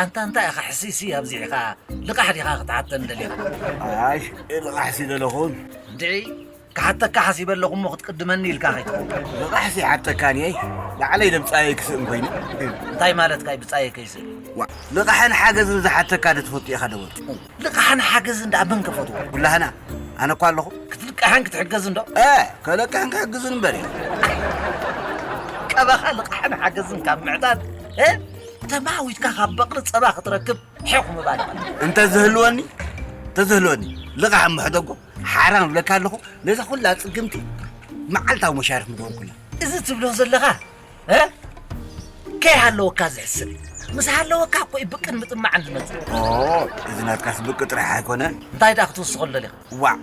ኣንታ እንታይ ኢኻ ሕሲሲ ኣብዚሕኻ? ልቓሕ ዲኻ ክትሓተን ደሊኻ? ኣይ፣ ልቓሕሲ ደለኹን። እንድዒ፣ ክሓተካ ሓሲበ ኣለኹ እሞ ክትቅድመኒ ኢልካ ከይትኸውን። ልቓሕሲ ሓተካን እየ። ባዕለይ ዶ ብጻየይ ክስእን ኮይነ። እንታይ ማለትካ እዩ ብጻየይ ከይስእን? ዋ፣ ልቓሕን ሓገዝን ዝሓተካ ዶ ትፈቱ ኢኻ ደወል? ልቓሕን ሓገዝን ደኣ መን ከፈትዎ? ኩላህና። ኣነ እኳ ኣለኹ። ክትልቃሕን ክትሕገዝን ዶ? እ፣ ከለቅሕን ክሕግዝን እምበር እዩ። ቀባኻ ልቓሕን ሓገዝን ካብ ምዕጣት፣ እ? ተማዊትካ ካብ በቕሊ ጸባ ክትረክብ ሒኹ ምባል ማለት እዩ። እንተዝህልወኒ፣ እንተዝህልወኒ፣ ልቓሕ እምሕደጎ ሓራም እብለካ ኣለኹ። ነዛ ኩላ ጽግምቲ መዓልታዊ መሻርፍ ምገበርኩላ። እዚ ትብሎ ዘለኻ፣ እ? ከይሃለወካ ዝሕስብ። ምስ ሃለወካ እኮ እዩ ብቅን ምጥማዕን ዝመጽእ። ኦ፣ እዚ ናትካስ ብቅ ጥራሕ ኣይኮነን። እንታይ ደኣ ክትውስኸሉ ደሊኻ? ዋዕ፣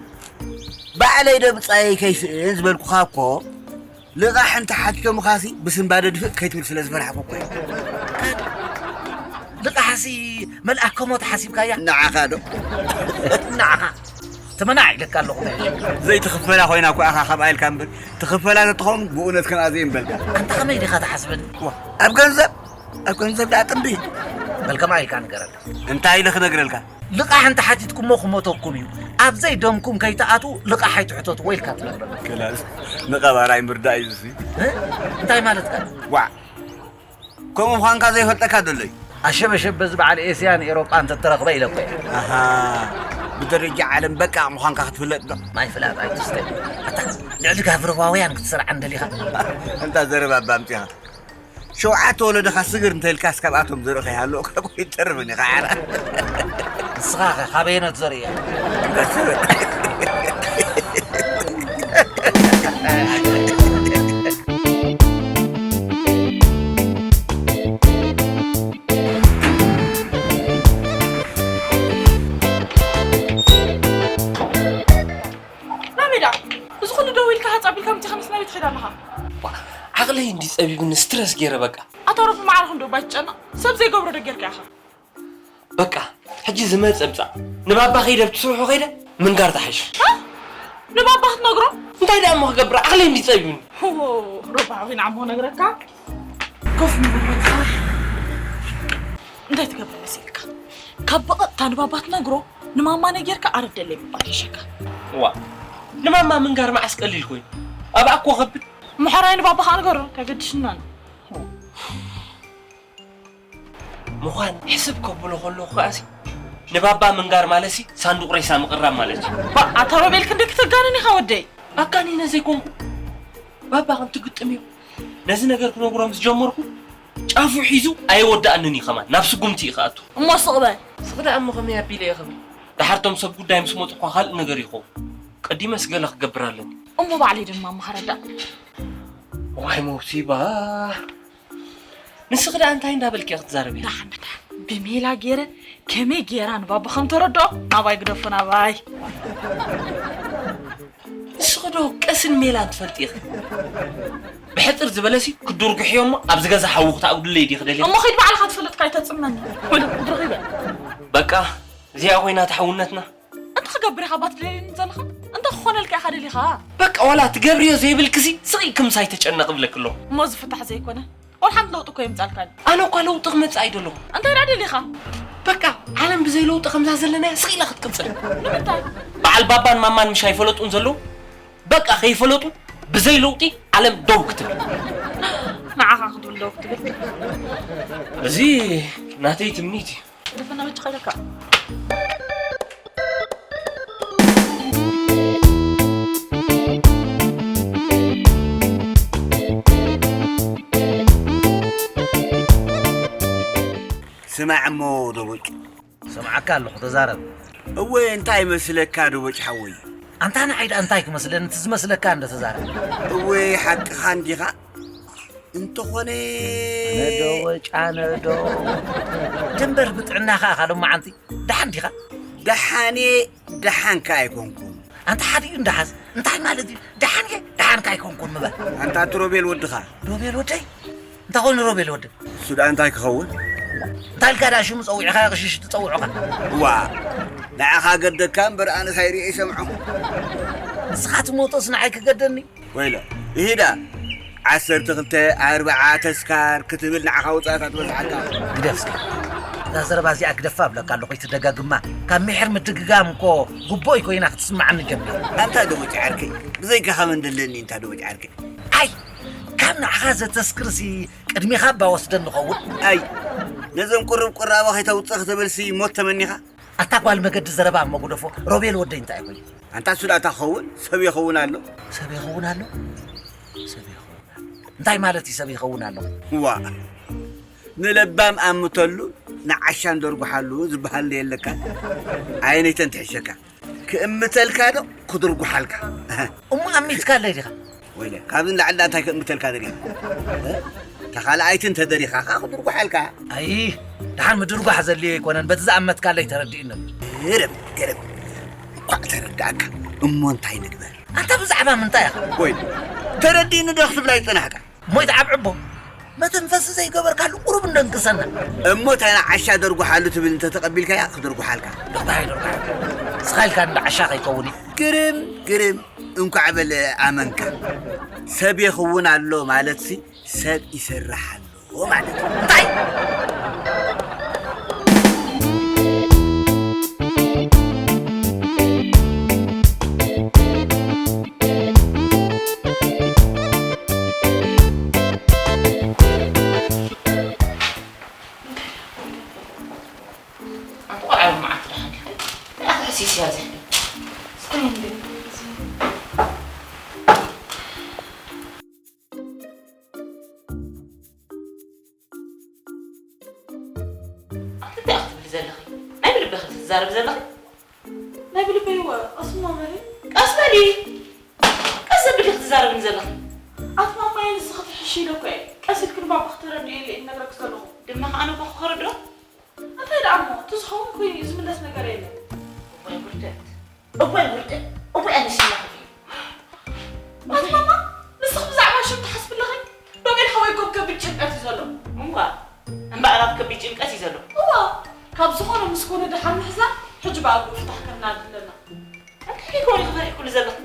ባዕለይ ዶ ብጻየይ ከይስእን ዝበልኩኻ እኮ፣ ልቓሕ እንተ ሓቲቶምኻሲ ብስንባደ ድፍእ ከይትብል ስለ ዝፈራሕኩ እኮ እዩ። ልቓሕሲ መልኣከ ሞት ሓሲብካያ? ንዓኻ ዶ? ንዓኻ። ተመናዕ ኢለካ ኣለኹ። ዘይትኽፈላ ኮይና እኮ ኢኻ ካብኣ ኢልካ እምበር፣ ትኽፈላ ተትኸውን ብእውነት ከምኣ ዘይምበልካ። ኣንታ ከመይ ዲኻ ትሓስበኒ? ዋ፣ ኣብ ገንዘብ፣ ኣብ ገንዘብ ደኣ ጥምቢ። በል ከምኣ ኢልካ ንገረና። እንታይ ኢለ ክነግረልካ? ልቓሕ እንተ ሓቲትኩሞ ክሞተኩም እዩ። ኣብ ዘይደምኩም ከይትኣትዉ ልቓሕ ኣይትሕተትዎ ኢልካ ትነግረና። ክላስ ንቐባራይ ምርዳእ እዩ እዙ። እ? እንታይ ማለትካ? ዋዕ፣ ከምኡ ምዃንካ ዘይፈልጠካ ዘሎ እዩ። ኣሸበሸብ በዚ በዓል ኤስያን ኤሮጳን ተተረኽበ ኢለ እኮ እየ። ኣሃ፣ ብደረጃ ዓለም በቃ ምዃንካ ክትፍለጥ ዶ? ማይ ፍላጥ ኣይትስተ። ኣታ ልዕሊ ጋብረባውያን ክትሰርዓ እንደሊኻ? እንታ ዘረባ ኣምጺኻ። ሸውዓተ ወለድኻ ስግር እንተልካስ ካብኣቶም ዘርኢ ከይሃለወካ እኮ ይተርፍን ኢኻ ዓራ። ንስኻ ኸ ካበየኖት ዘርኢ እያ? ናበይ ደኣ? እዚ ኩሉ ደው ኢልካ ሃጽ ኣቢልካ ምጺኻ ምስ ናበይ ትኸይድ ኣለኻ? ዓቕለይ እንዲ ጸቢብኒ ስትረስ ገይረ በቃ። ኣታ ሮቢ ማዕረ ክንዶ ባይትጨነቕ ሰብ ዘይገብሮ ዶ ጌርካ ኢኻ? በቃ ሕጂ ዝመጸ ምጻእ ንባባ ከይደ ብትስርሑ ከይደ ምንጋር ተሓይሽ። ሃ? ንባባ ክትነግሮ? እንታይ ደኣ እሞ ክገብር ዓቕለይ እንዲ ጸቢብኒ። ሆ፣ ሮቢ ሓወይ ንዓሞ ነግረካ። ኮፍ ምበል በቃ። እንታይ ትገብር መሲልካ? ካብ በቐጥታ ንባባ ትነግሮ ንማማ ነጊርካ ኣረፍ ደለይ ምባል ይሕሸካ። ዋ ንማማ ምንጋር መዓስ ቀሊል ኮይኑ ኣብኣ እኮ ከብድ። ምሕራይ ንባባ ከዓ ንገሮ ከገድሽና ነው። ምዃን ሕስብ ከብሎ ከለኹ ከኣሲ ንባባ ምንጋር ማለትሲ ሳንዱቕ ሬሳ ምቕራብ ማለት እዩ። ባ ኣታ ሮቤል ክንደይ ክተጋንን ኢኻ ወደይ። ኣጋኒነ ዘይኮንኩ ባባ ከምቲ ግጥም እዩ። ነዚ ነገር ክነግሮ ምስ ጀመርኩ ጫፉ ሒዙ ኣየወዳእንን እዩ ከማን ናብ ስጉምቲ እዩ ክኣቱ። እሞ ስቕ በል። ስቕ ደኣ እሞ ከመይ ኣቢለ እየ ክብል? ደሓር ቶም ሰብ ጉዳይ ምስ መፁ እኳ ካልእ ነገር ይኸውን። ቀዲመስ ገለ ክገብር ኣለኒ። እሞ ባዕለይ ድማ መሃረዳ። ዋይ ሞሲባ። ንስኺ ደኣ እንታይ እንዳበልኪ ክትዛረቢ? ደሓን ደሓን ብሜላ ገይረ ከመይ ገይራ ንባባ ከም ተረድኦ ናባይ ግደፎ ናባይ። ንስኺ ዶ ቀስን ሜላን ትፈልጢ ኢኺ? ብሕጽር ዝበለሲ ክዱርግሕዮ እሞ ኣብዚ ገዛ ሓዊ ክተኣጉድለይ ዲኺ ደሊኺ? እሞ ኺድ ባዕልኻ ትፈልጥካ ኣይተጽመኒ። ወደ ድርኺበ። በቃ እዚኣ ኮይና ተሓውነትና። እንታይ ክገብር ኢኻ ባት ደሊኒ ዘለኻ? እንታይ ክኾነልካ ኢኻ ደሊኻ? በቃ ዋላ ትገብርዮ ዘይብልክሲ ስቕ ኢልኪ ምሳይ ተጨነቕ እብለኪ ኣለኹ። እሞ ዝፍታሕ ዘይኮነ? ወላ ሓንቲ ለውጢ እኮ የምጻልካኒ። ኣነ እኳ ለውጢ ክመጽእ ኣይደለኹ። እንታይ ደኣ ደሊኻ? በቃ ዓለም ብዘይ ለውጢ ከምዛ ዘለናያ ስቕ ኢላ ክትቅጽል። ንምንታይ? በዓል ባባን ማማን ምሽ ኣይፈለጡን ዘለዉ? በቃ ከይፈለጡ ብዘይ ለውጢ ዓለም ደው ክትብል። ንዓኻ ክትብል ደው ክትብል። እዚ ናተይ ትምኒት እዩ። ደፈና በጃኻ ኢለካ። ስማዕ እሞ ደቦጭ። ሰምዓካ ኣለኹ ተዛረብ። እወ እንታይ መስለካ ደቦጭ ሓወይ? ኣንታ ንዓይ ደኣ እንታይ ክመስለኒ እቲ ዝመስለካ እንደ ተዛረብ። እወ ሓቅኻ እንዲኻ። እንተኾነ ነዶ ወጫ ነዶ ድንበር ብጥዕናኻ ኢኻ ሎማዓንቲ ደሓን ዲኻ? ደሓን እየ ደሓንካ ኣይኮንኩን። ኣንታ ሓዲኡ እንዳሓዝ እንታይ ማለት እዩ? ደሓን እየ ደሓንካ ኣይኮንኩን ምበል። ኣንታ እቲ ሮቤል ወድኻ። ሮቤል ወደይ? እንታይ ኮይኑ ሮቤል ወደይ? እሱ ደኣ እንታይ ክኸውን? እንታይ ኢልካ ደኣ ሽሙ ጸዊዕኻዮ ቅሽሽ ትጸውዖኻ? እዋ ንዓኻ ገደካ እምበር ኣነስ ኣይርእየ ይሰምዖ። ንስኻ ትሞቶስ ንዓይ ክገደኒ? ወይለ ይሂዳ ዓሰርተ ክልተ ኣርብዓ ተስካር ክትብል ንዓኻ ውፃእታት በዝሓካ። ግደፍ እስከ እዛ ዘረባ እዚኣ ግደፋ እብለካ ኣለኹ፣ ኣይትደጋግማ። ካብ ምሒር ምድግጋም እኮ ግቡእ ኮይና ክትስምዓኒ ጀሚራ። ኣንታ ደቦጭ ዓርከይ፣ ብዘይካኻ መን ደለኒ እንታ ደቦጭ ዓርከይ። ኣይ፣ ካብ ንዓኻ ዘተስክርሲ ቅድሚኻ እባ ወስደኒ ኸውን። ኣይ፣ ነዞም ቁርብ ቁራቦ ከይተውጽእ ክትብልሲ ሞት ተመኒኻ። ኣታ ጓል መገዲ ዘረባ እሞ ግደፎ፣ ሮቤል ወደይ እንታይ ኮይኑ? ኣንታ እሱ ደኣ እንታይ ክኸውን? ሰብ ይኸውን ኣሎ። ሰብ ይኸውን ኣሎ? ሰብ ይኸውን ኣሎ። እንታይ ማለት እዩ ሰብ ይኸውን ኣሎ? ዋ፣ ንለባም ኣምተሉ ንዓሻ እንደርጉሓሉ ዝበሃል ዶ የለካ? ኣየነይተን ትሕሸካ? ክእምተልካ ዶ ክድርጉሓልካ? እሞ ኣሚትካለይ ዲኻ? ወይለ፣ ካብዚ ንላዕሊ እንታይ ክእምተልካ ደልየ? እታ ካልኣይቲ እንተደሊኻ ኸዓ ክድርጉሓልካ። ኣይ፣ ደሓን ምድርጓሕ ዘድልዮ ኣይኮነን፣ በቲ ዝኣመትካለይ ተረዲእኒ። ገረም፣ ገረም። እኳ ተረዳእካ፣ እሞ እንታይ ንግበር? ኣንታ ብዛዕባ ምንታይ ኢኻ? ወይለ፣ ተረዲእኒ ዶ ክትብል ኣይጸናሕካ? እሞ ይትዓብዕቦ፣ መተንፈሲ ዘይገበርካሉ ቁሩብ እንደንቅሰና። እሞ እታ ንዓሻ ደርጉሓሉ ትብል እንተተቐቢልካያ ክድርጉሓልካ። ዶክተር ሃይለ፣ ዶክተር ሃይለ፣ ስኻ ኢልካ እንዳ ዓሻ ከይከውን እዩ። ግርም፣ ግርም፣ እንኳዕ በለ ኣመንካ። ሰብ ይኸውን ኣሎ ማለትሲ ሰብ ይሰርሕ ኣሎ ማለት እዩ። እንታይ? ኣንተ ቆልዓ መዓት ደሓን ኢልካ። ኣታ ሕሲስ እያ ዘሕሊ። ኣንተ እንታይ ኢኻ ትብሊ ዘለኺ? ናይ ብልብኺ ትዛረቢ ዘለኺ? ናይ ብልበይ እወ፣ ቀስ እሞ በሊ። ቀስ በሊ። ቀስ ዘብልኪ ክትዛረብኒ ዘለኺ። ኣቲ ማማየ፣ ንስኺ ትሕሺ ኢለ እኮ እየ። ቀስ ኢልክን ባባ ክተረድእየለ እየ ዝነግረኪ ዘለኹ። ድማ ከኣ ኣነ እኮ ክረድኦ። እንታይ ደኣ እሞ፣ እቲ ዝኸውን ኮይኑ እዩ፣ ዝምለስ ነገር የለን። እዋይ ውርደት፣ እዋይ ውርደት፣ እዋይ ኣነሽና ክፍሊ። ኣቲ ማማ፣ ንስኺ ብዛዕባ ሽም ትሓስቢ ኣለኺ? ሮቤል ሓወይ እኮ ኣብ ከቢድ ጭንቀት እዩ ዘሎ። እዋ፣ እምበኣር ኣብ ከቢድ ጭንቀት እዩ ዘሎ። እዋ፣ ካብ ዝኾነ ምስ ኮነ ደሓን ምሕዛን፣ ሕጂ ብኣግኡ ፍታሕ ከናዲ ኣለና። እንታይ ኮይኑ ክፈሪሕኩሉ ዘለኹ?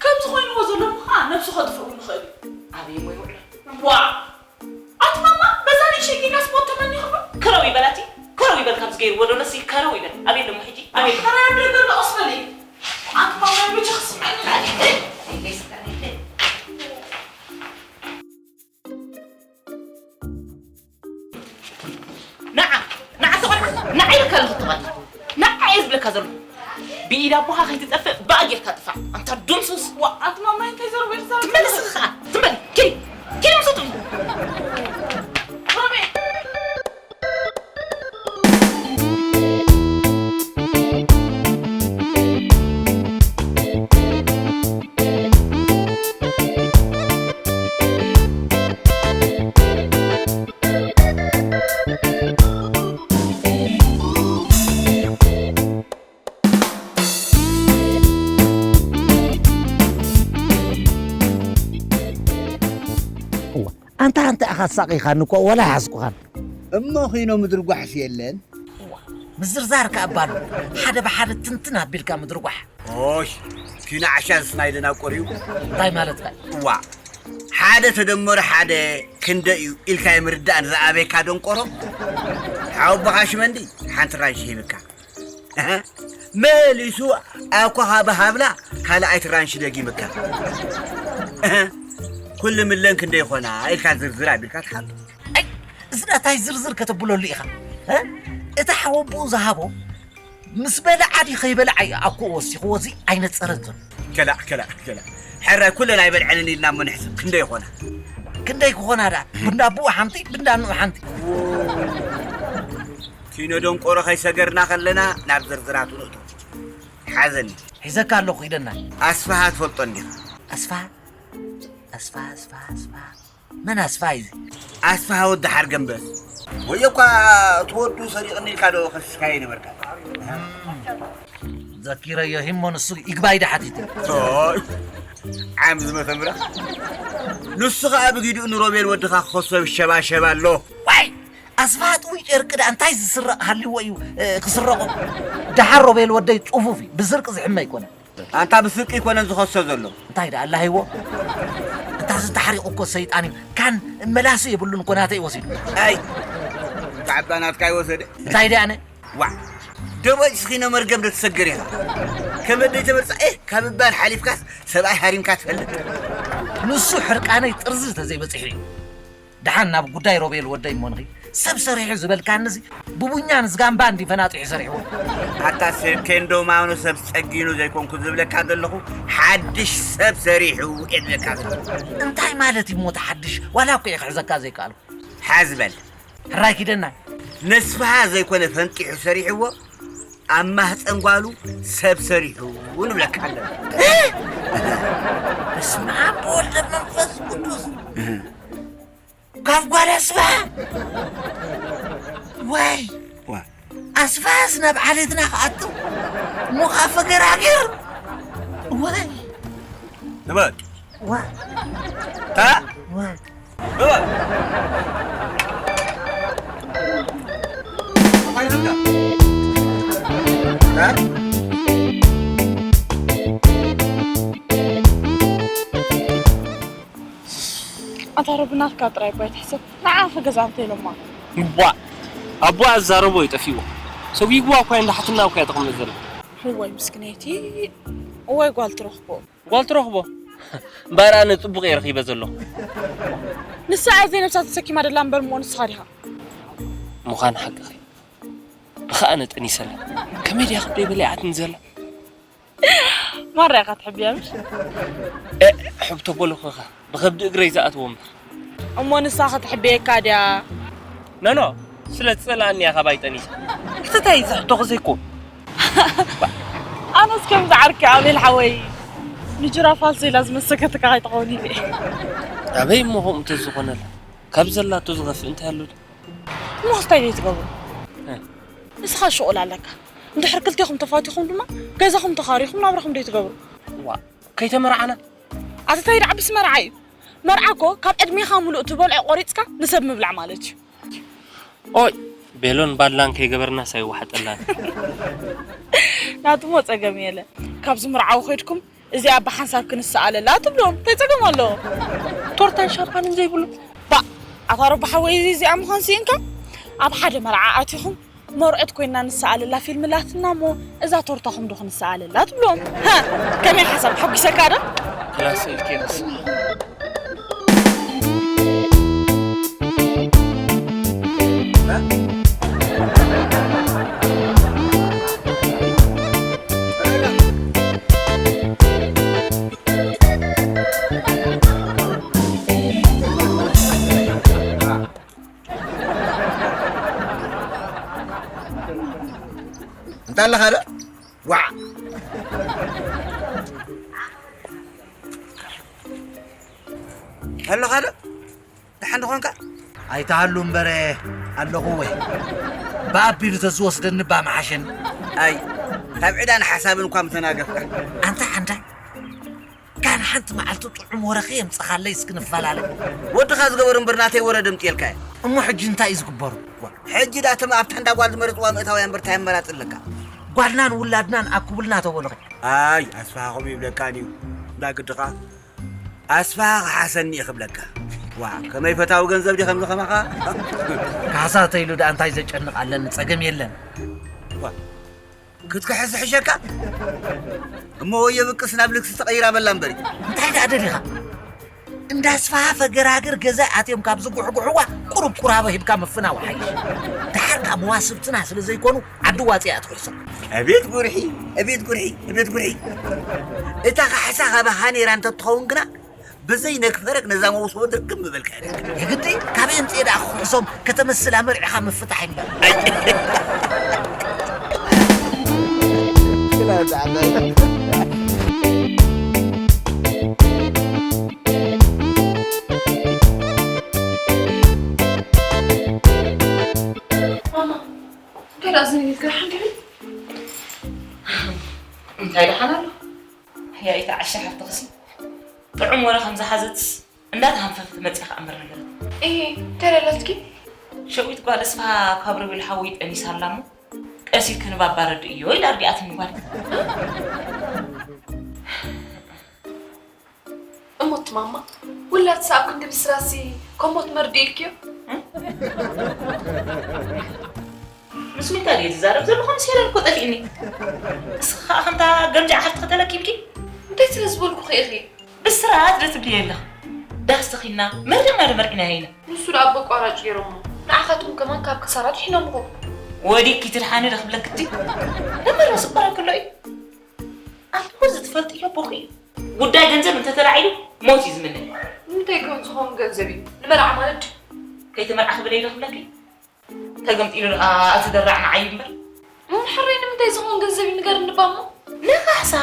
ከምዚ ኮይንዎ ዘሎ እሞ ኸዓ ነብሱ ከጥፍእ እውን ይኽእል እዩ። ኣበይ እሞ ይውዕሎ? ዋእ! ኣቲ ማማ፣ በዛ ንእሸይ ጌጋስ ሞት ተመኒኹ ዶ? ከረው ይበል ኣቲ፣ ከረው ይበል፣ ካብዚ ገይርዎ ዘሎ ሲ ከረው ይበል። ኣበይ ኣሎ እሞ ሕጂ? ኣበይ ኣሎ? ኧረ ደገ ኣሎ፣ ቀስ በሊ። ኣቲ ማማ፣ መቼ ክስምዐኒ? ንዓ፣ ንዓ፣ ተቐድም፣ ንዓ ኢለካ ኣለኹ፣ ተቐድም። ንዓ እየ ዝብለካ ዘለኹ። ብኢድ ኣቦኻ ከይትጠፍእ ብኣ ጌርካ ጥፋእ። ኣንታ ዱንሱስ። ዋ፣ ኣቲ ማማይ እንታይ ዘረባ ኢኻ ትዛረብ? ትመለስ ኸዓ፣ ትመለስ። ኪዲ፣ ኪዲ ምስ ትብሉ። ሮቤል። እዋ፣ ኣንታ ኣንታ ኢኻ ኣሳቒኻኒ እኮ፣ ወላ ኣይሓዝኩኻን። እሞ ኺኖ ምድርጓሕስ የለን? እዋ፣ ምዝርዛር ከኣ እባ ኣሎ። ሓደ ብሓደ ትንትን ኣቢልካ ምድርጓሕ። ኦሽ፣ ኪኖ ዓሻ ዝስናይ ደናቁር እዩ። እንታይ ማለትካ እዩ? እዋ፣ ሓደ ተደመረ ሓደ ክንደይ እዩ ኢልካ የምርዳእን ዝኣበየካ ደንቆሮ? ሓወቦኻ ሽመንዲ ሓንቲ ራንሺ ሂብካ። እህ፣ መሊሱ ኣኳኻ ብሃብላ ካልኣይቲ ራንሺ ደጊምካ። እህ፣ ኩሉ ምለን ክንደይ ይኾና ኢልካ ዝርዝር ኣቢልካ ትሓቶ። ኣይ፣ እዚ ዳታይ ዝርዝር ከተብለሉ ኢኻ? እ? እቲ ሓወቦኡ ዝሃቦ ምስ በልዓ ድዩ ከይበልዓ እዩ ኣኩኡ ወሲኽዎ፣ እዚ ኣይነጸረን ዘሎ። ከላእ፣ ከላእ፣ ከላእ። ሕራይ ኩለን ኣይበልዐንን ኢልና እሞ ንሕሰብ። ክንደይ ይኾና? ክንደይ ክኾና ደኣ? ብንዳ ኣቦኡ ሓንቲ፣ ብንዳ ኣኖኡ ሓንቲ። ኪኖ ደንቆሮ ከይሰገርና ከለና ናብ ዝርዝራቱ ንእቶ። ሓዘኒ። ሒዘካ ኣለኹ፣ ኪደና። ኣስፍሃ ትፈልጦ እንዲኻ? ኣስፍሃ? ኣስፍሃ፣ ኣስፍሃ፣ ኣስፍሃ። መን ኣስፍሃ እዩ? ኣስፍሃ ወዲ ሓርገምበስ። ወዮ እኳ እቲ ወዱ ሰሪቕኒ ኢልካ ዶ ከሲስካዮ ነበርካ? ዘኪረዮ ሂሞ ንሱ ይግባይ ዶ ሓቲቱ? ኦይ፣ ዓም ዝመተ ምራ። ንሱ ኸኣ ብጊዲኡ ንሮቤል ወድኻ ክኸሶ ይሸባሸብ ኣሎ። ዋይ! ኣስፍሃ ጥውይ ጨርቂ ደኣ እንታይ ዝስረቕ ሃልይዎ እዩ፣ እ፣ ክስረቖ? ደሓር ሮቤል ወደይ ጽፉፍ እዩ፣ ብስርቂ ዝሕመ ኣይኮነን። ኣንታ ብስርቂ ኣይኮነን ዝኸሶ ዘሎ። እንታይ ደኣ ኣላሂዎ? እንታ እዚ ተሓሪቑ እኮ ሰይጣን እዩ። ካን መላሲ የብሉን እኮ ናተይ ወሲዱ። ኣይ፣ ካዕባ ናትካ ይወሰደ። እንታይ ደኣ ኣነ? ዋ፣ ደቦጭ ስኺነ መርገም ዶ ትሰግር ኢኻ? ከመደይ ተመርጻ፣ ኤህ፣ ካብ እባል ሓሊፍካስ ሰብኣይ ሃሪምካ ትፈልጥ? ንሱ ሕርቃነይ ጥርዚ ተዘይበጺሑ እዩ። ደሓን ናብ ጉዳይ ሮቤል ወደይ እሞ ንኺድ። ሰብ ሰሪሑ ዝበልካንዚ ብቡኛን ዝጋምባን ድዩ ፈናጢሑ ሰሪሕዎ? ኣታ ሰብ ቴንዶ ማኖ ሰብ ጸጊኑ ዘይኮንኩ ዝብለካ ዘለኹ፣ ሓድሽ ሰብ ሰሪሑ እየ ዝብለካ ዘለኹ። እንታይ ማለት እዩ እሞ እቲ ሓድሽ? ዋላ እኮ እየ ክሕዘካ ዘይከኣልኩ። ሓዝ በል። ሕራይ ኪደና። ነስፍሃ ዘይኮነ ፈንጢሑ ሰሪሕዎ፣ ኣብ ማህፀን ጓሉ ሰብ ሰሪሑ ንብለካ ኣለና። በስመ ኣብ ወወልድ ወመንፈስ ቅዱስ። ካብ ጓል ኣስፍሃ? ወይ ዋ። ኣስፍሃስ ናብ ዓሌትና ክኣቱ? እሞ ከዓ ፈገራግር? ወይ ንበል። ዋ። ታ? ዋ። ንበል። እንታይ ዝብላ? ታ? ኣታ ረቢ ናትካ ጥራይ እኳ ኣይትሕሰብ። ንዓ ከ ገዛ እንተ ኢሎማ? ቧ! ኣቦኣ ዝዛረቦ እዩ ጠፊእዎ። ሰጒግዋ እኳ እንዳ ሓትና እኳ እያ ተቐምጥ ዘላ። እዋይ ምስክነይቲ፣ እዋይ ጓል ትረኽቦ። ጓል ትረኽቦ? እምበኣር ኣነ ጽቡቕ እየ ረኺበ ዘለኹ። ንሳ እያ ዘይነብሳ ተሰኪማ ደላ እምበር እሞ ንስኻ ዲኻ? ምዃን ሓቅኺ። ብኸኣ ኣነ ጠኒሰላ። ከመይ ድያ ክንደይ በሊዓትኒ ዘላ? ማራ ኢኻ ትሕብያ ምሽ? እ፣ ሕብ ተበልኹኻ፣ ብኸብዲ እግረይ ዝኣትዎ እምበር። እሞ ንሳ ኸ ትሕብየካ ድያ? ኖኖ፣ ስለ ትጸልኣኒ እያ ካባይ ጠኒሳ። ሕተታይ እዚ ሕቶ ኸ ዘይኮን? ኣነስ ከምዚ ዓርኪ ኣቤል ሓወይ ንጅራፍ ኣልሴላ ዝመሰከትካ ከይትኸውን ኢለ። ኣበይ እሞ ከምኡ እንተዝኾነላ? ካብ ዘላቶ ዝኸፍእ እንታይ ኣሎ ድዩ? እሞ እንታይ ደይ ትገብሩ? እ። ንስኻ ሽቑል ኣለካ። እንድሕር ክልቴኹም ተፋቲኹም ድማ ገዛኹም ተኻሪኹም ናብራኹም ደይ ትገብሩ? ዋ፣ ከይተመርዓና? ኣተታይ ደዓብስ መርዓ እዩ። መርዓ እኮ ካብ ዕድሜኻ ሙሉእ ትበልዖ ቆሪጽካ ንሰብ ምብላዕ ማለት እዩ። ኦይ፣ ቤሎን ባላን ከይገበርናስ ኣይወሓጠላን። ናትሞ ጸገም የለ። ካብዚ መርዓዊ ከይድኩም እዚኣ ብሓንሳብ ክንሰኣለላ ትብሎም። እንታይ ጸገም ኣለዎ? ቶርታን ሻምፓንን ዘይብሉ። ባእ፣ ኣታ ረቢ ሓወይ፣ እዚ እዚኣ ምዃን ስኢንካ? ኣብ ሓደ መርዓ ኣቲኹም መርዑት ኮይና ንሰኣለላ ፊልም ላትና እሞ እዛ ቶርታኹም ዶ ክንሰኣለላ ትብሎም? ሃ፣ ከመይ ሓሳብ ተሐጒሰካ ዶ? ክላስ ኢልኪ ርስ። እንታ ኣለኻ ዶ? ዋዕ! ኣለኻ ዶ? ደሓን ዶ ኾንካ? ኣይትሃሉ እምበረ ኣለኹ ወይ። ብኣቢሉ ተዝወስደኒ እባ ምሓሸኒ። ኣይ፣ ካብ ዕዳን ሓሳብን እኳ ምተናገፍካ። ኣንታ ሓንዳይ፣ ጋን ሓንቲ መዓልቲ ጥዑም ወረ ከየምጽኻለይ እስኪ ንፈላለ። ወድኻ ዝገበሩ እምበር ናተይ ወረ ደምጽየልካ እየ። እሞ ሕጂ እንታይ እዩ ዝግበሩ? ሕጂ ዳቶም ኣብታ እንዳ ጓል ዝመረጽዋ ምእታውያን እምበር እንታይ ኣመራጺ ኣለካ? ጓልናን ውላድናን ኣኩብልና ተበሉኸ። ኣይ፣ ኣስፋሃ ከምኡ ይብለካን እዩ። እንዳ ግድኻ ኣስፋሃ ክሓሰኒ እየ ክብለካ። ዋ፣ ከመይ ፈታዊ ገንዘብ ድየ ከምዚ ከማኻ? ካሳ ተይሉ ደኣ እንታይ ዘጨንቕ ኣለኒ? ጸገም የለን። ዋ፣ ክትክሕስ ዝሕሸካ? እሞ ወዮ ብቅስ ናብ ልግሲ ተቐይራ በላ እምበሪ። እንታይ ደኣ ደሊኻ? እንዳ ኣስፋሃ ፈገራገር ገዛ ኣትዮም ካብ ዝጉሕጉሕዋ ቁሩብ ቁራቦ ሂብካ ምፍናው ሓይሽ። ደሓር ከኣ መዋስብትና ስለ ዘይኮኑ ዓዲ ዋጽ እያ ትክሕሶም። ኣቤት ጉርሒ፣ ኣቤት ጉርሒ፣ ኣቤት ጉርሒ። እታ ካሕሳ ካባኻ ነይራ እንተትኸውን ግና ብዘይ ነግፈረግ ነዛ መውስቦ ድርግም ምበልካ ኢኻ። የግዲ ካበይ ኣምጽኤ ደኣ ክኽሕሶም ከተመስል ኣመርዒኻ ምፍታሕ እምበር። ኣይ። ማማ፣ እንታይ ደኣ ዝንግግር ሓንገሪ? እንታይ ደሓን ኣሎ? ኣያ ኢታ ዓሻ ሓፍትኽሲ ጥዑም ወረ ከም ዝሓዘትስ እንዳተሃንፈፈት መጺኣ ከኣ እምበር ነገረት። እሂ፣ ተለለትኪ? ሸዊት ጓል እስፋ ካብ ሮቤል ሓወይ ጠኒሳ ኣላ እሞ ቀስ ኢልኪ ንባባ ረድእዮ ኢላ ኣርዲኣትኒ ጓል። እሞ እቲ ማማ፣ ውላድስ ኣብ ክንዲ ብስራሲ ከሞት መርድእ ኢልክዮ? እም? ምስ ዊንታ ድየ ዝዛረብ ዘለኹ? ምስ ሄለን እኮ ጠፊእኒ። ንስኻ ከምታ ገምጃዕ ሓፍትኺ ተለኪምኪ? እንታይ ስለ ዝበልኩኺ ኢኺ? ብስርዓት ዶ ትብልዮ ኣለኺ? ዳስ ተኺልና መሪቕና ዶ መርዒናዮ ኢና? ንሱ ደኣ በቋራጭ ገይሮሞ። ንዓኻትኩም ከማን ካብ ክሳራ ድሒኖምኹም። ወዲቅኪ ትድሓኒ ዶ ክብለኪ እቲ? ነመራ ስቋር ከሎ እዩ። ኣንታ እኮ እዚ ትፈልጥዮ ቦኺ እዩ። ጉዳይ ገንዘብ እንተተላዒሉ ሞት እዩ ዝምነ። ንምንታይ ከም ዝኸውን ገንዘብ እዩ? ንመርዓ ማለት ድዩ? ከይተመርዓ ክብለይ ዶ ክብለኪ? ተገምጢሉ ደኣ እቲ ደራዕ ንዓይ እምበር። እሞ ንሕረይ ንምንታይ ዝኸውን ገንዘብ እዩ ንገርኒ ባሞ? ንኻሕሳ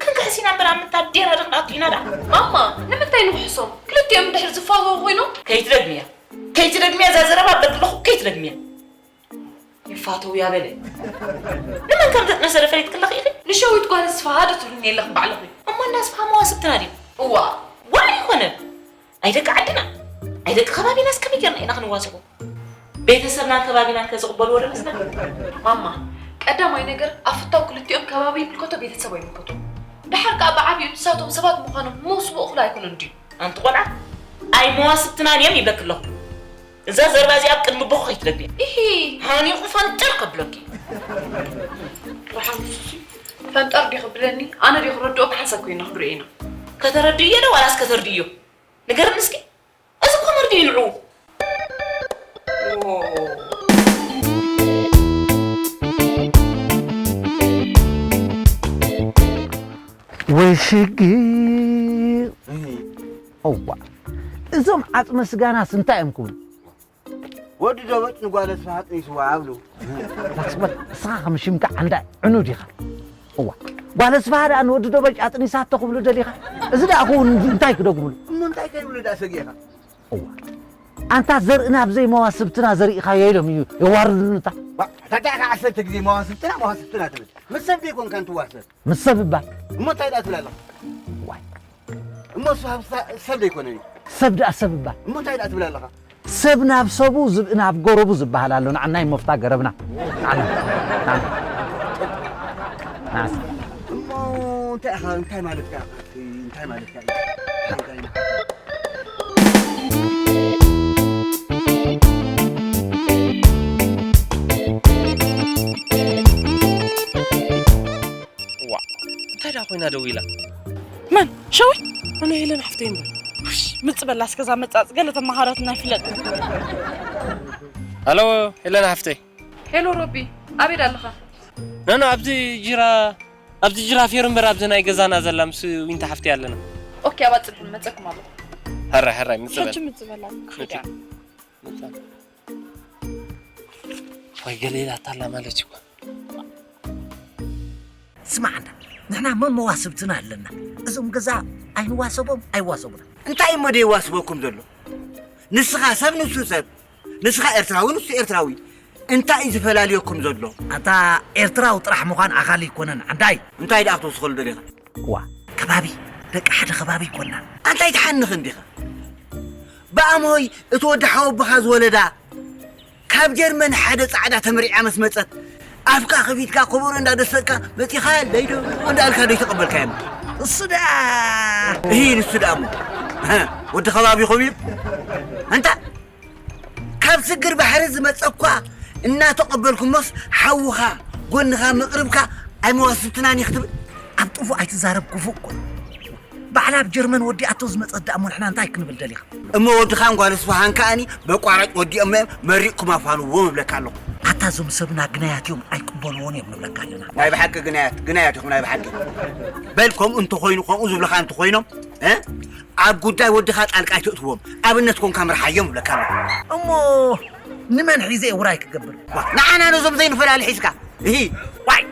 ክንክሕስ ኢና እምበር ኣብ ምንታ ዴራ ዶ ክንኣቱ ኢና ደኣ? ማማ፣ ንምንታይ ንኽሕሶም? ክልቲኦም እንድሕር ዝፋተዉ ኮይኖም? ከይትደግምያ። ከይትደግምያ እዛ ዘረባ በልክለኹ ከይትደግምያ። ይፋተዉ እያ በለ። ንመን ከም ዘጥነሰ ዶ ፈሊጥኪ ኣለኺ ኢኺ? ንሸዊት ጓል ኣስፍሃ ዶ ትብልኒ ኣለኺ ባዕልኺ? እሞ እንዳ ኣስፍሃ መዋስብትና ድዩ? እዋ። ዋዕላ ይኾነ። ኣይ ደቂ ዓድና፣ ኣይ ደቂ ከባቢናስ ከመይ ጌርና ኢና ክንዋስቦ? ቤተሰብናን ከባቢናን ከ ዝቕበልዎ ዶ መስለኪ? ማማ፣ ቀዳማይ ነገር ኣብ ፍታው ክልቲኦም ከባቢ ይምልከቶ ቤተሰብ ኣይምልከቶ። ደሓር ከኣ ብዓቢኡ ንሳቶም ሰባት ምዃኖም መውስቦ እኹል ኣይኮነን ድዩ? ኣንቲ ቆልዓ፣ ኣይ መዋስብትናን እዮም ይብለኪ ኣለኹ። እዛ ዘረባ እዚኣ ኣብ ቅድሚ ኣቦኺ ከይትደግምያ። ኢሂ! ሃኒቑ ፈንጠር ከብለኪ። ረሓን ንሱሲ ፈንጠር ድዩ ክብለኒ? ኣነ ድዩ ክረድኦ ብሓንሳብ ኮይና ክንሪኦ ኢና። ከተረድእዮ ዶ ዋላስ ከተርድእዮ? ንገርኒ እስኪ። እዚ እኮ መርድእ እዩ ንዑ። ወይ ሽግር። እዋ፣ እዞም ዓጽመ ስጋናስ እንታይ እዮም ክብሉ? ወዲ ዶበጭ ንጓለ ስብሃት ንይስዋ ኣብሉ። ላስበል፣ እስኻ ከም ሽምካ ዓንዳ ዕኑ ዲኻ? እዋ፣ ጓለ ስብሃ ደኣ ንወዲ ዶበጭ ኣጥኒሳቶ ክብሉ ደሊኻ? እዚ ደኣ ክውን እንታይ ክደግምሉ? እሞ እንታይ ከይብሉ ደኣ ሰጊእኻ? እዋ፣ ኣንታ ዘርእና ብዘይ መዋስብትና ዘሪእኻዮ ኢሎም እዩ የዋርዱንታ። ዋ፣ ታዲያ ከ ዓሰርተ ግዜ መዋስብትና፣ መዋስብትና ትብል? ምስ ሰብ ደይኮንካን ትዋሰብ? ምስ ሰብ እባ። እሞ እንታይ ደኣ ትብል ኣለኻ? ዋይ። እሞ እሱ ሃብሳ-፣ ሰብ ደይኮነን እዩ? ሰብ ደኣ ሰብ እባ። እሞ እንታይ ደኣ ትብል ኣለኻ? ሰብ ናብ ሰቡ፣ ዝብኢ ናብ ገረቡ ዝበሃል ኣሎ። ንዓናይ መፍታ ገረብና። ንዓና። ንዓና። ንዓና። እሞ እንታይ ኢኻ? እንታይ ማለትካ ኢኻ? እንታይ ማለትካ ኢኻ? እንታይ ኢኻ? ዋ፣ እንታይ ደኣ ኮይና ደው ኢላ? መን? ሸዊት? ኣነ ሄለን ሓፍተይ እምበር። ውሽ፣ ምጽእ በላ እስከ እዛ መጻጽ ገለ ተመሃረትና ይፍለጥ። ሃሎ፣ ሄለን ሓፍተይ። ሄሎ ሮቢ፣ ኣበይ ኣለኻ? ኖ፣ ኖ፣ ኣብዚ ጅራ፣ ኣብዚ ጅራ ፌር እምበር ኣብዚ ናይ ገዛና ዘላ ምስ ዊንታ ሓፍተይ ኣለና። ኦኬ፣ ኣብኣ ጽንሑ፣ መጸኩም ኣለኹ። ሕራይ፣ ሕራይ፣ ምጽእ በል። ሕጂ ምጽእ በላ፣ ክኸይድ እያ። ምጻ። ወይ ገለ ኢላታ ኣላ ማለት እዩ። ስማዕ እንዳ፣ ንሕና መን መዋስብትና ኣለና? እዞም ገዛ ኣይንዋሰቦም፣ ኣይዋሰቡና። እንታይ እሞ ደይዋስበኩም ዘሎ? ንስኻ ሰብ፣ ንሱ ሰብ። ንስኻ ኤርትራዊ፣ ንሱ ኤርትራዊ። እንታይ እዩ ዝፈላልየኩም ዘሎ? ኣታ ኤርትራዊ ጥራሕ ምዃን ኣኻሊ ኣይኮነን፣ ዓንዳይ። እንታይ ደኣ ክትወስኸሉ ደሊኻ? ዋ፣ ከባቢ፣ ደቂ ሓደ ከባቢ ኣይኮንና። ኣንታይ ትሓንኽ እንዲኻ? ብኣሞይ እቲ ወዲ ሓወቦኻ ዝወለዳ፣ ካብ ጀርመን ሓደ ጻዕዳ ተመሪዓ መስ መጸት፣ ኣፍካ ከፊትካ ከበሮ እንዳደሰካ መጺኻ ለይዶ እንዳልካ ዶ ይተቐበልካዮም? እሱ ደኣ። እሂ፣ ንሱ ደኣ እሞ። ወዲ ከባቢኹም እዩ? ኣንታ ካብ ስግር ባሕሪ ዝመጸ እኳ እናተቐበልኩሞስ፣ ሓውኻ፣ ጎንኻ፣ መቕርብካ ኣይመዋስብትናን እዩ ክትብል? ኣብ ጥፉእ ኣይትዛረብ፣ ክፉእ እኮ። ባዕላ ኣብ ጀርመን ወዲኣቶ ዝመጸት ደኣ እሞ ንሕና እንታይ ክንብል ደሊኻ? እሞ ወድኻን ጓል ስብሃን ከኣኒ በቋራጭ ወዲኦሞ እዮም፣ መሪቕኩም ኣፋንዎም እብለካ ኣለኹ። ኣታ እዞም ሰብና ግናያት እዮም፣ ኣይቅበልዎን እዮም ንብለካ ኣለና። ናይ ብሓቂ ግናያት፣ ግናያት ኢኹም ናይ ብሓቂ። በል ከምኡ እንተኾይኑ፣ ከምኡ ዝብለኻ እንተኾይኖም፣ እ? ኣብ ጉዳይ ወድኻ ጣልቃ ኣይተእትዎም፣ ኣብነት ኮንካ ምርሓዮም እብለካ ኣለኹ። እሞ ንመን ሒዘ እየ ውራይ ክገብር? ዋ፣ ንዓና ነዞም ዘይንፈላሊ ሒዝካ? እሂ። ዋይ!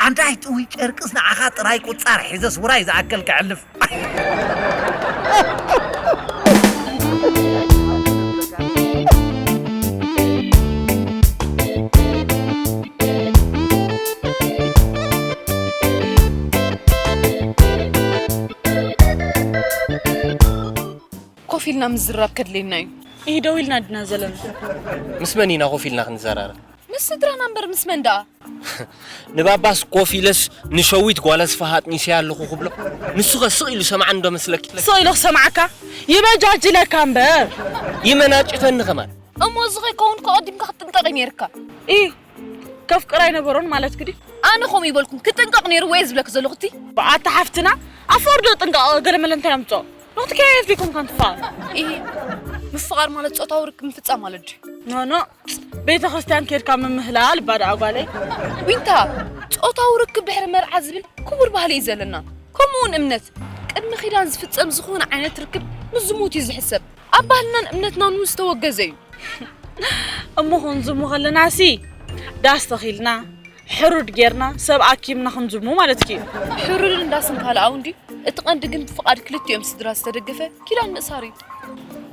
ኣንታይ ጥውይ ጨርቅስ ንዓኻ ጥራይ ቁጻር ሒዘስ ውራይ ዝኣክል ከዕልፍ። ኮፍ ኢልና ምዝራብ ከድልየና እዩ። ይህ ደው ኢልና ድና ዘለና። ምስ መን ኢና ኮፍ ኢልና ክንዘራረብ? ምስ ስድራና እምበር ምስ መን ደኣ? ንባባስ ኮፍ ኢለስ ንሸዊት ጓል ኣስፍሃ ኣጥኒሰያ ኣለኹ ክብሎ? ንሱኸ ስቕ ኢሉ ሰማዓኒ ዶ መስለኪ? ስቕ ኢሉ ክሰምዓካ? ይበጃጅለካ እምበር። ይመናጭፈኒ ከማን። እሞ እዚ ከይከውን ከቐዲምካ ክትጥንቀቕ እዩ ነይርካ። ኢ ከፍቅር ኣይነበሮን ማለት ግዲ። ኣነ ከምኡ ይበልኩም ክጥንቀቕ ነይሩ ወይ ዝብለክ ዘለኹ እቲ ኣታ ሓፍትና ኣፈርዶ ጥንቀቕ ገለ መለ እንታይ ኣምፅኦ ንክቲ ከየፍ ዲኩም ከንትፋ ኢ ምፍቓር ማለት ጾታዊ ርክብ ምፍጻም ማለት ድዩ? ኖ ኖ ቤተ ክርስቲያን ኬድካ ምምህላል ባዳ ኣጓለይ። ዊንታ ጾታዊ ርክብ ድሕሪ መርዓ ዝብል ክቡር ባህሊ እዩ ዘለና። ከምኡ እውን እምነት ቅድሚ ኪዳን ዝፍጸም ዝኾነ ዓይነት ርክብ ምስ ዝሙት እዩ ዝሕሰብ። ኣብ ባህልናን እምነትናን እውን ዝተወገዘ እዩ። እሞ ክንዝሙ ከለና ሲ ዳስ ተኺልና ሕሩድ ጌርና ሰብ ኣኪምና ክንዝሙ ማለት እዩ። ሕሩድን ዳስን ካልኣዊ እንዲ እቲ ቀንዲ ግን ብፍቓድ ክልቲኦም ስድራ ዝተደገፈ ኪዳን ምእሳር እዩ።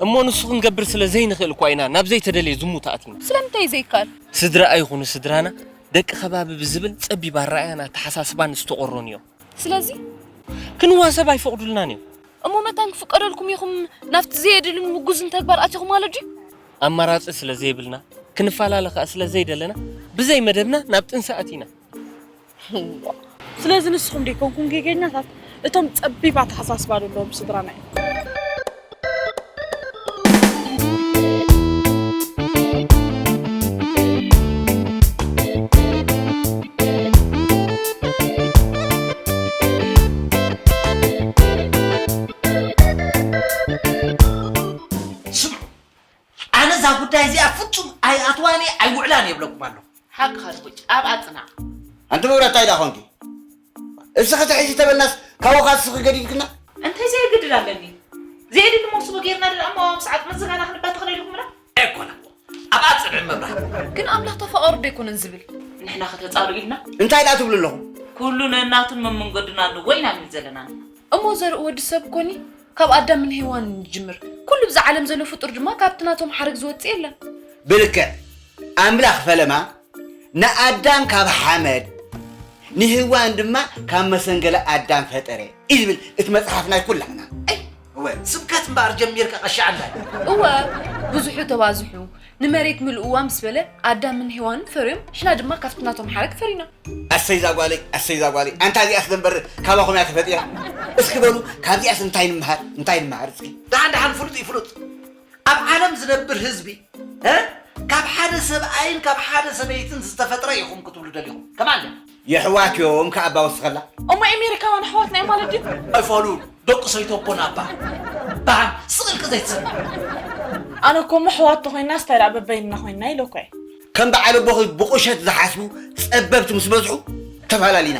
እሞ ንሱ ክንገብር ስለ ዘይንኽእል እኳ ኢና ናብ ዘይተደልየ ዝሙት ኣእቲና። ስለምንታይ ዘይከኣል? ስድራ ኣይኹኑ ስድራና ደቂ ከባቢ ብዝብል ጸቢብ ኣረኣእያን ኣተሓሳስባን ዝተቖረኑ እዮም። ስለዚ ክንዋሰብ ኣይፈቕዱልናን እዮም። እሞ መታን ክፍቀደልኩም ኢኹም ናብቲ ዘየድልን ምጉዝን ተግባር ኣቲኹም ማለት ድዩ? ኣማራጺ ስለ ዘይብልና ክንፈላለ ከኣ ስለ ዘይደለና ብዘይ መደብና ናብ ጥንሲ ኣቲና። ስለዚ ንስኹም ደይኮንኩም ጌገኛታት እቶም ጸቢብ ኣተሓሳስባ ዘለዎም ስድራና እዮም። ስምዑ፣ ኣነ እዛ ጉዳይ እዚኣ ፍጹም ኣይኣትዋን እየ ኣይውዕላን እየ እብለኩም ኣለኹ። ሓቅኻ ድቡጭ፣ ኣብኣ ጽናዕ። ኣንቲ መብራት እንታይ ደኣ ኾንኪ? እስኺ ትሕዚ ተበልናስ ካባኻ እስኺ ገዲድክና? እንታይ ዘየግድድ ኣለኒ? ዘየድሊ መውስቦ ጌርና ደኣ እሞ ምስ ዓጽሚ ዝጋና ክንባተኽ ደሊኹምና? ኣይኮነን። ኣብኣ ጽንዒ መብራት። ግን ኣምላኽ ተፋቐሩ ዶ ኣይኮነን ዝብል? ንሕና ከተጻሉ ኢልና እንታይ ደኣ ትብሉ ኣለኹም? ኩሉ ነናቱን መመንገዱን ኣለዎ ኢና ንብል ዘለና ንሕና። እሞ ዘርኢ ወዲ ሰብ ኮኒ ካብ ኣዳምን ሄዋንን ይጅምር። ኩሉ ብዛ ዓለም ዘሎ ፍጡር ድማ ካብቲ ናቶም ሓረግ ዝወጽእ የለን። ብልክዕ ኣምላኽ ፈለማ ንኣዳም ካብ ሓመድ ንሄዋን ድማ ካብ መሰንገለ ኣዳም ፈጠረ እዩ ዝብል እቲ መጽሓፍ ናይ ኩላህና። እወ ስብከት እምበኣር ጀሚርካ ቀሻ ዓንዳይ። እወ ብዙሑ ተባዝሑ ንመሬት ምልእዋ ምስ በለ ኣዳምን ሄዋንን ፈርዮም ንሕና ድማ ካብቲ ናቶም ሓረግ ፈሪና። ኣሰይ ዛጓለይ ኣሰይ ዛጓለይ ኣንታ እዚኣስ ደንበር ካባኹም እያ ተፈጢራ። እስኪ በሉ ካብዚኣስ እንታይ ንምሃር እንታይ ንምሃር እስኪ። ደሓን ደሓን ፍሉጥ እዩ ፍሉጥ። ኣብ ዓለም ዝነብር ህዝቢ እ ካብ ሓደ ሰብኣይን ካብ ሓደ ሰበይትን ዝተፈጥረ ኢኹም ክትብሉ ደሊኹም ከማለ። የሕዋት እዮም ከኣ ኣባ ወስኸላ። እሞ ኤሜሪካውያን ኣሕዋትና እዮም ማለት ድዩ? ኣይፋሉን ደቂ ሰይቶ ኣቦና ኣባ። ባሃም ስቕ ኢልካ ዘይትሰምዕ። ኣነ እኮ እሞ ኣሕዋት ተኾይንና ስታይ ደኣ በበይንና ኮይንና ኢለ እኮ እየ። ከም በዓል ኣቦኺ ብቑሸት ዝሓስቡ ጸበብቲ ምስ በዝሑ ተፋላሊና።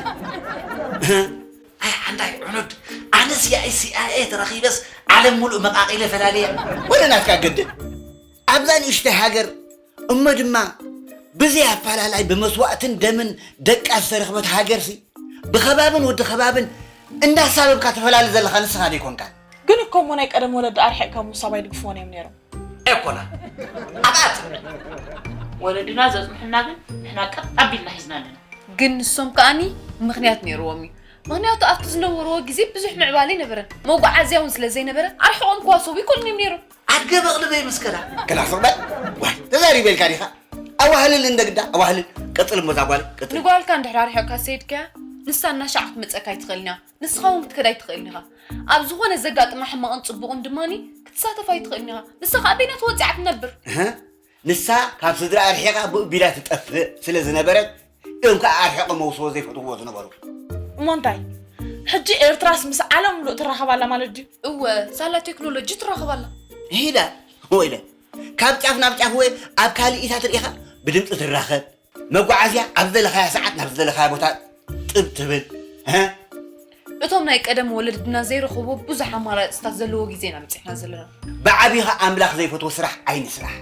ኣይ ሓንዳይ ዕኑድ ኣነ ሲኣይ ሲኣይኤ ተረኺበስ ዓለም ሙሉእ መቃቂለ ፈላልየ። ወደ ናትካ ገድል ኣብዛ ንእሽተይ ሃገር እሞ ድማ ብዘይ ኣፈላላይ ብመስዋእትን ደምን ደቃ ዝተረኽበት ሃገርሲ ብኸባብን ወዲ ኸባብን እንዳሳበብካ ተፈላሊ ዘለኻ ንስኻ ደይኮንካ። ግን እኮ እሞ ናይ ቀደም ወለዲ ኣርሒቕካ ምውሳብ ኣይድግፍዎን እዮም ነይሮም። ኣይኮና ኣብኣት ወለድና ዘጽንሑልና ግን ንሕና ቀጥ ኣቢልና ሒዝና ኣለና። ግን ንሶም ከኣኒ ምኽንያት ነይርዎም እዩ። ምኽንያቱ ኣብቲ ዝነበርዎ ግዜ ብዙሕ ምዕባለ ኣይነበረን። መጓዓዝያ እውን ስለ ዘይነበረ ኣርሒቖም ክዋሰቡ ይኽእሉን እዮም ነይሮም። ኣድገ በቕሊ በይምስከዳ። ክላፍቕ በል። ዋይ ተዛሪበ ኢልካ ዲኻ? ኣዋህልል እንደ ግዳ ኣዋህልል። ቀጽል እሞ እዛ ጓል ቀጽል። ንጓልካ እንድሕር ኣርሒቕካ ሰይድካያ ንሳ እናሻዕ ክትመጸካ ኣይትኽእልን እያ። ንስኻ እውን ክትከድ ኣይትኽእልን ኢኻ። ኣብ ዝኾነ ዘጋጥማ ሕማቕን ጽቡቕን ድማኒ ክትሳተፍ ኣይትኽእልን ኢኻ። ንሳ ኸኣ በይና ተወጺዓ ትነብር። እህ፣ ንሳ ካብ ስድራኣ ርሒቓ ብኡ ቢላ ትጠፍእ ስለ ዝነበረት እዮም ከኣ ኣርሒቖም መውስቦ ዘይፈትውዎ ዝነበሩ። እሞ እንታይ ሕጂ ኤርትራስ ምስ ዓለም ምሉእ ትራኸብ ኣላ ማለት ድዩ? እወ ሳላ ቴክኖሎጂ ትራኸብ ኣላ። ሂዳ ወይለ ካብ ጫፍ ናብ ጫፍ ወይ ኣብ ካልእ ኢታ ትርኢኻ ብድምፂ ትራኸብ መጓዓዝያ ኣብ ዝደለኻያ ሰዓት ናብ ዝደለኻያ ቦታ ጥብ ትብል። እህ? እቶም ናይ ቀደም ወለድና ዘይረኸብዎ ብዙሕ ኣማራፅታት ዘለዎ ግዜ ኢና በፂሕና ዘለና። ብዓቢኻ ኣምላኽ ዘይፈትዎ ስራሕ ኣይንስራሕ።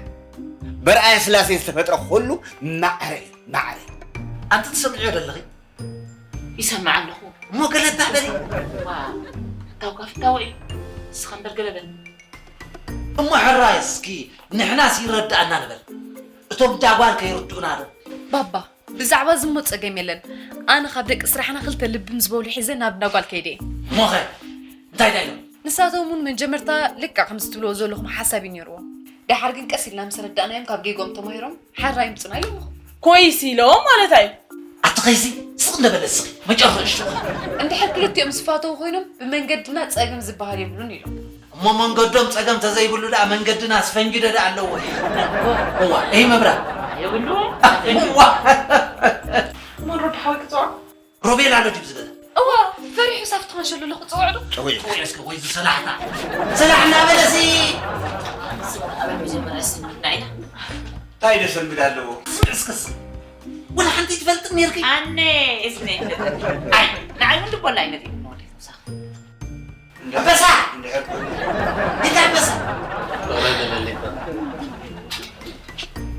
በርኣያ ስላሴ ዝተፈጥረ ኩሉ ማዕረ እዩ፣ ማዕረ። ኣንቲ ትሰምዕዮ ዘለኺ? ይሰምዕ ኣለኹ። እሞ ገለባ በሊ። ዋ፣ ፍታውካ ፍታወ እዩ። ንስኻ እምበር ገለ በል። እሞ ሕራይ እስኪ ንሕናስ ይረድኣና ንበል። እቶም ዳጓል ከይርድኡና ዶ? ባባ፣ ብዛዕባ ዝሞ ጸገም የለን። ኣነ ካብ ደቂ ስራሕና ክልተ ልቢ ምስ በሉ ሒዘ ናብ እንዳጓል ከይደ እየ። እሞኸ እንታይ ዳይሎም? ንሳቶም እውን መጀመርታ ልክዕ ከምዚ ትብልዎ ዘለኹም ሓሳብ እዩ ነይርዎም። ደሓር ግን ቀስ ኢልና ምስ ኣረዳእናዮም ካብ ጌግኦም ተማሂሮም ሓራ ይምጹና ኢሎምኹም። ኮይስ ኢሎም ማለት እዩ። ኣቲ ኸይሲ ስቕ እንዳበለ እስኺ መጨረሽቱ። እንድሕር ክልቲኦም ዝፋተዉ ኮይኖም ብመንገድና ጸገም ዝበሃል የብሉን ኢሎም። እሞ መንገዶም ጸገም ተዘይብሉ ደኣ መንገድና ስፈንጅደ ደኣ ኣለዎ። እዋ፣ ይህ መብራት። የብሉ። እዋ። መን ሮዳ ሓወይ ክጽዖ? ሮቤል ኣሎ ድዩ ዝበለ? እዋ፣ ፈሪሑ ሳፍቲ ከንሸልሎ ክጽውዕ ዶ? ወይ ወይ እስከ ወይ ዝሰላሕታ። ሰላሕ እናበለሲ። ኣበል መጀመርያ ስንብና ኢና። እንታይ ደሰንብድ ኣለዎ? ዝምዕስክስ። ወላ ሓንቲ ትፈልጥ ነርኪ? ኣነ እዝነ። ኣይ፣ ንዓይ እውን ልቦና ኣይነዲሉ ንወደይ ምሳኽ። ኣንበሳ! ይታ ኣንበሳ!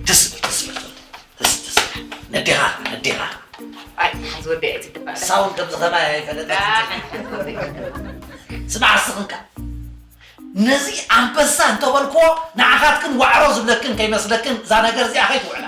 ደስ ደስ ደስ ደስ ነዴኻ ነዴኻ ኣይ፣ ሓዚ ወደይ ኣይትድባለ። ሳውን ከምዚ ከማይ ኣይፈለጠት። ስማዕ ኣስኽንካ ነዚ ኣንበሳ እንተበልክዎ ንዓኻትክን ዋዕሮ ዝብለክን ከይመስለክን እዛ ነገር እዚኣ ከይትውዕላ።